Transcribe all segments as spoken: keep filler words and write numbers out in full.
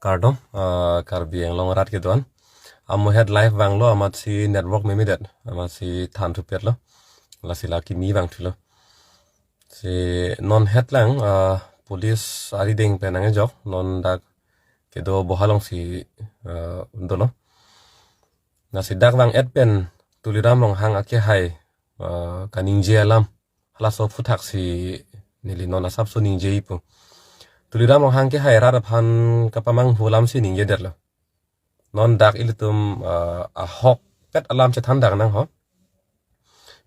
Kardom, ah, Karbi Anglong arat kedo-an. Amohet live vanglo, amatsi network memedet, amatsi than thupetlo. Lasi la kimi vangthulo. Si non hetlang, ah, police arideng pen nangkejok, non dak kedo boha alongsi, ah, dolo. Lasi dak vang-et pen Tuliram Ronghang akehai, ah, kaningje alam halaso aphuthaksi neli non asapso ningjeji pu. Tuliram Ronghang akehai rat aphan kapamanghu alamsi ningjedetlo. Non dak ilitum, ah, ahokpet alam chethan dak nang ho.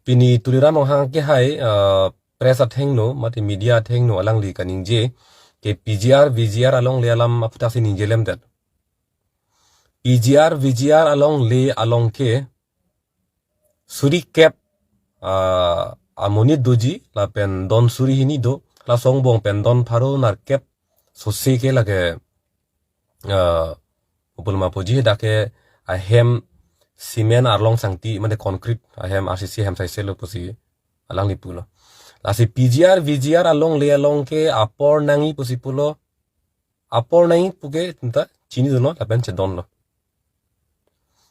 Pini Tuliram Ronghang akehai, ah, press athengno, mate media athengno alangli kaningje ke P G R, V G R alongle alam aphuthaksi ningjelemdet. P G R, V G R alongle along ke suri kep, ah, amonit doji, lapen don suri hini do, la songbong pen don pharo nerkep sose ke lake, ah, upulma poji dak ke ahem cement arlong sangti, mane concrete ahem R C C ahem saiselo pusi alangli pulo. Lasi P G R, V G R alongle along ke apor nangji pusi pulo, apor nangji puke tinta chinidunlo, lapen chedonlo.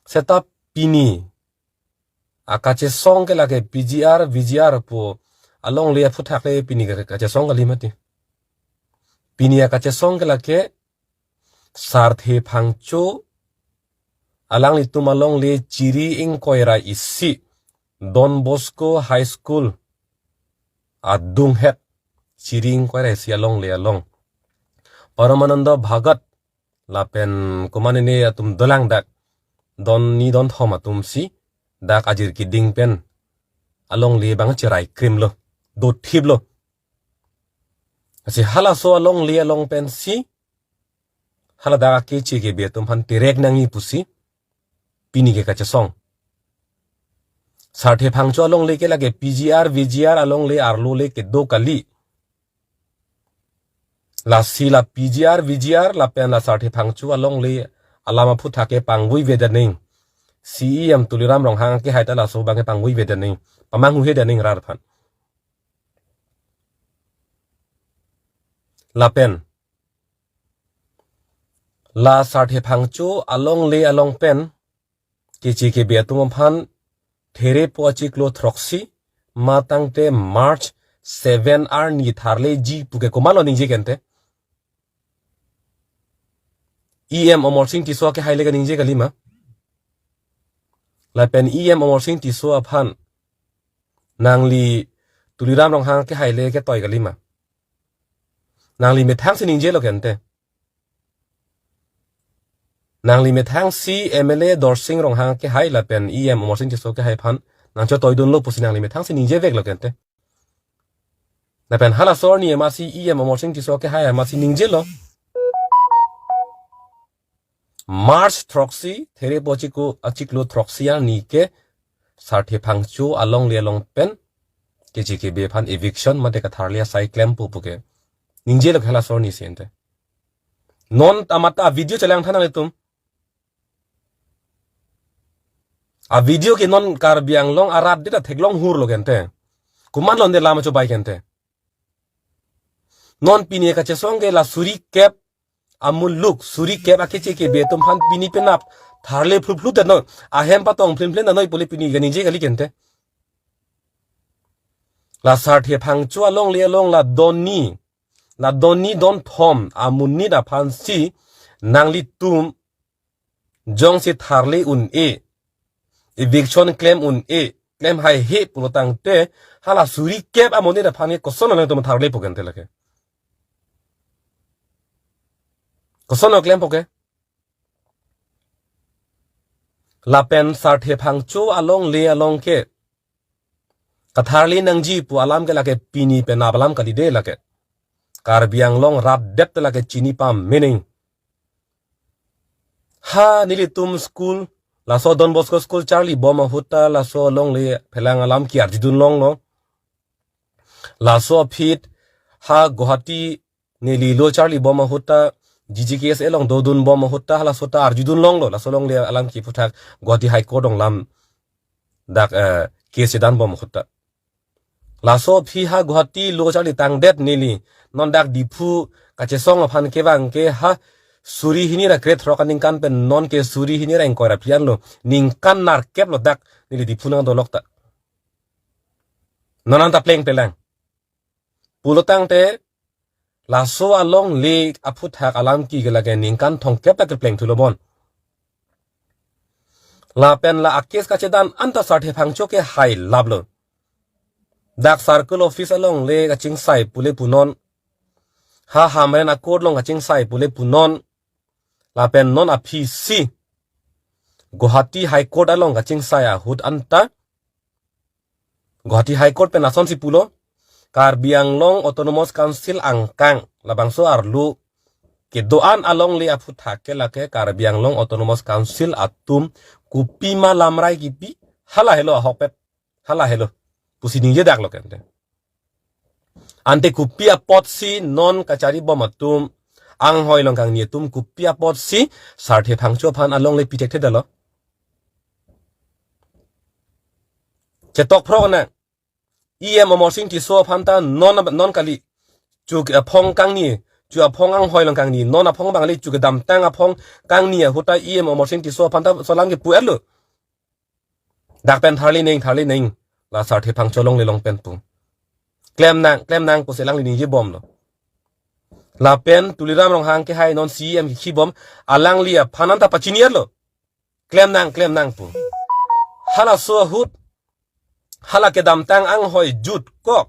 Seta pini akachesong ke lake P G R, V G R pu alongle aphuthak le pini ke kachesong kali mati. Pini akachesong ke lake Sarthe Phangcho alanglitum alongle chiri ingkoi ra isi Don Bosco High School adunghet chiri ingkoi ra isi alongle along Paramananda Bhagat lapen komatne atum dolang dak don ni don thom atumsi dak ajir keding pen alongle abang cherai krimlo, dothiplo. Lasi halaso alongle along pensi hala dak akeche kebe atum aphan terek nangji pusi pini ke kachesong. Sarthe Phangcho alongle ke lake P G R, V G R alongle arlo le kedo kali. Lasi la P G R, V G R lapen la Sarthe Phangcho alongle alam aphutha ke pangvui vedaning. C E M Tuliram Ronghang akehai ta laso abang ke pangvui vedaning, pamanghuhe daning rat aphan. Lapen la Sarthe Phangcho alongle along pen keche kebe atum aphan therepo achiklo throksi matangte March seven arni tharleji puke komatlo ningje kente? E M Amarsing Tisso akehai le kaningje kalima? Lapen E M Amarsing Tisso aphan nangli Tuliram Ronghang akehai le ketoi kalima? Nangli methangsi ningjelo kente. Nangli methangsi M L A Dorsing Ronghang akehai lapen E M Amarsing Tisso akehai aphan nangchotoidunlo pusi nangli methangsi ningjeveklo kente. Lapen halaso arni amatsi E M Amarsing Tisso akehai amatsi ningjelo. March throksi, therepo achiko, achiklo throksi arni ke Sarthe Phangcho alongle along pen keche kebe aphan eviction mate katharli asai klempo puke ningjelo halaso arnisi ente. Non amat avideo chelang tha nanglitum. Avideo ke non Karbi Anglong arat det ta theklong hurlo kente. Komatlo nde lam achobai kente? Non pini kachesong ke la suri kep amuluk, suri kep akeche kebe atum aphan pini penap tharle phluphlu det non. Ahem patong phlim phlim det non pule pini kaningje kali kente. La Sarthe Phangcho alongle along la don ni, la don ni don thom amonit aphansi nanglitum jongsi tharle un-e, eviction klem un-e, klem haihe pulo tangte hala suri kep amonit aphan ke kosonlo nangtum tharlepo kente lake? Kosonlo klempo ke? Lapen Sarthe Phangcho alongle along ke katharli nangji pu alam ke lake pini penap alam kali de lake. Karbi Anglong rat det lake chini pamening. Ha nelitum school, laso Don Bosco school charlibom ahut ta laso alongle phelang alam ke-arjudun longlo. Laso aphi ha Guwahati neli lo charlibom ahut ta G G K S A along dodunbom ahut ta halaso ta arjudun longlo. Laso alongle alam ke aphuthak Guwahati High Court along lam dak, eh, case chedanbom ahut ta. Laso aphi ha Guwahati lo charli tangdet neli Non dak Diphu kachesong aphan kevang ke ha suri hini ra krethrok aningkan pen non ke suri hini ra ingkoi ra phli anlo. Ningkan nerkep lo dak neli Diphu nang dolok ta. Non anta plengple lang. Pulotangte laso alongle aphuthak alam ke lake ningkan thomkep ta kepleng thulo bon. Lapen la a-case kachedan anta Sarthe Phangcho ke hai laplo. Dak circle office alongle kachingsai pule punon. Ha Hamren a-court along kachingsai pule punon. Lapen non aphi si Guwahati High Court along kachingsai ahut anta Guwahati High Court pen lasonsi pulo, Karbi Anglong Autonomous Council angkang labangso arlo kedo-an alongle aphuthak ke lake Karbi Anglong Autonomous Council atum kopima lamrai kipi, hala helo ahokpet, hala helo pusi ningjedak lo kente. Ante kopi apotsi non kachari bom atum, anghoi along kangni atum kopi apotsi Sarthe Phangcho aphan alongle pi thekthedetlo? Chetok phrok na, E M Amarsing Tisso aphan ta non, non kali. Chu aphong kangni, chu aphong anghoi along kangni, non aphong bang kali, chu kedamtang aphong kangni ahut ta E M Amarsing Tisso aphan ta laso alam ke pu-etlo. Dak pen tharli neng, tharli neng, la Sarthe Phangcho alongle along pen pu. Klem nang, klem nang pusi alangli ningje bomlo. Lapen Tuliram Ronghang ke hai non C E M kikhi bom, alangli aphan anta pachini-etlo. Klem nang, klem nang pu. Halaso ahut, hala kedamtang anghoi jutkok.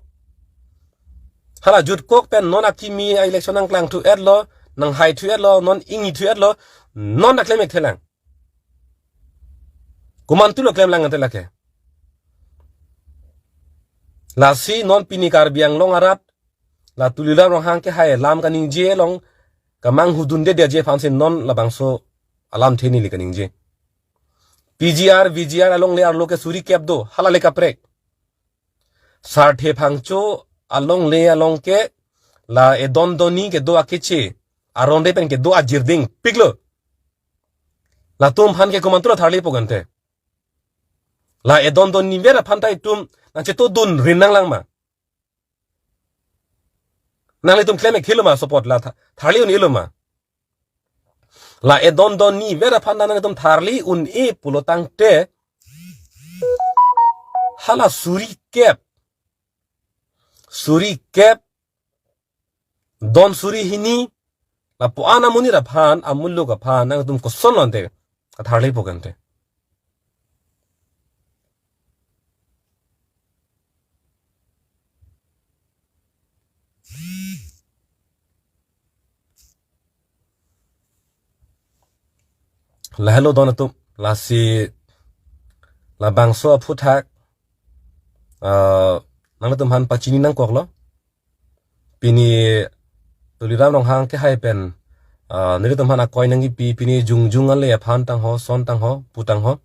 Hala jutkok pen non akimi a-election nangklang thu-etlo, nanghai thu-etlo, non ingni thu-etlo, non ta klem-ik thelang. Komantulo klem lang ante lake. Lasi non pini Karbi Anglong arat, la Tuliram Ronghang ke hai alam kaningje along, kamanghu dundedeji aphansi non labangso alamthe neli kaningje. P G R, V G R alongle arlo ke suri kep do, hala le kaprek. Sarthe Phangcho alongle along ke la edon donni kedo akeche, aron re pen kedo ajir dingpiklo. Latum aphan ke komantulo tharlipo kante. La edon donni ver aphan ta itum nangchetodun rin nanglang ma? Nanglitum klem-ik thelo ma sopot la tha-, tharli un-elo ma? La edon donni ver aphan ta nanglitum tharli un-e pulotangte, hala suri kep, suri kep, don suri hini, lapu-an amonit aphan, amuluk aphan nangtum kosonlo ante katharlipo kante? Lahelo don atum, lasi labangso aphuthak, ah, nangtum aphan pachini nangkoklo. Pini Tuliram Ronghang ke hai pen, ah, nelitum aphan akoi nangkipi, pini jongjong ale aphan tangho, son tangho, pu tangho.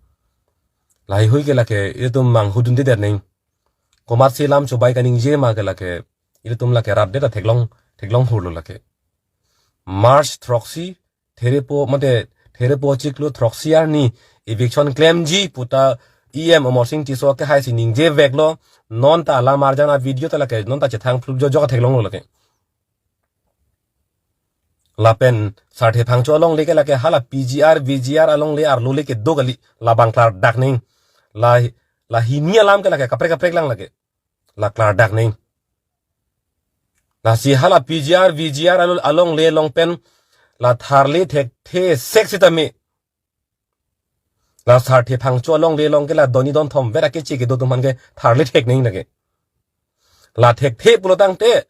Lahai hui ke lake ilitum manghu dundedet neng. Komatsi lam chobai kaningje ma ke lake ilitum lake rat det ta theklong, theklong hurlo lake. March throksi, therepo, mate, therepo chiklo throksi arni eviction klemji puta E M Amarsing Tisso ke hai si ningje veklo, non ta alam arjan a-video ta lake, non ta chethang phlup jo jo theklonglo lake. Lapen Sarthe Phangcho alongle ke lake hala P G R, V G R alongle arlo le kedo kali, labang klardak neng. La, la hini alam ke lake kaprek kaprek lang lake. La klardak neng. Lasi hala P G R, V G R along, alongle along pen la tharli thekthe sek sitame, la Sarthe Phangcho alongle along ke la donni don thom ver akeche kedo atum aphan ke tharli thek neng lake. La thekthe pulotangte,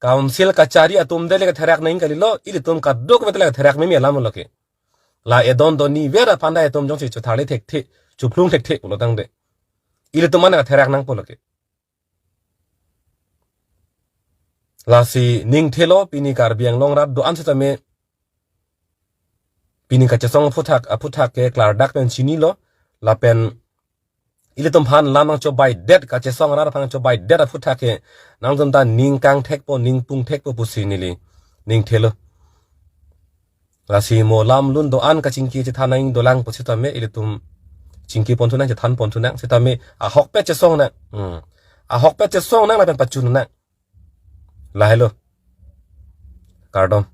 council kachari atum de le katherak neng kalilo, ilitum kadokave le katherak meme alam lo ke. La edon donni ver aphan ta itum jongsi chotharli thekthe, chophlung thekthe pulotangte, ilitum an katherak nangpo lake. Lasi ning thelo pini Karbi Anglong rat do-an sitame, pini kachesong aphuthak, aphuthak ke klardak pen chinilo, lapen ilitum aphan lam nangchobaidet, kachesong arat aphan nangchobaidet aphuthak ke nangtum ta ning kangthekpo, ning pungthekpo pusi neli ning thelo. Lasi mo lam lun do-an kachingki chethan nang dolang pusitame ilitum chingki pon thunang, chethan pon thunang sitame ahokpet chesong nang. Hmm. Ahokpet chesong nang lapen pachun nang. Lahelo. Kardom.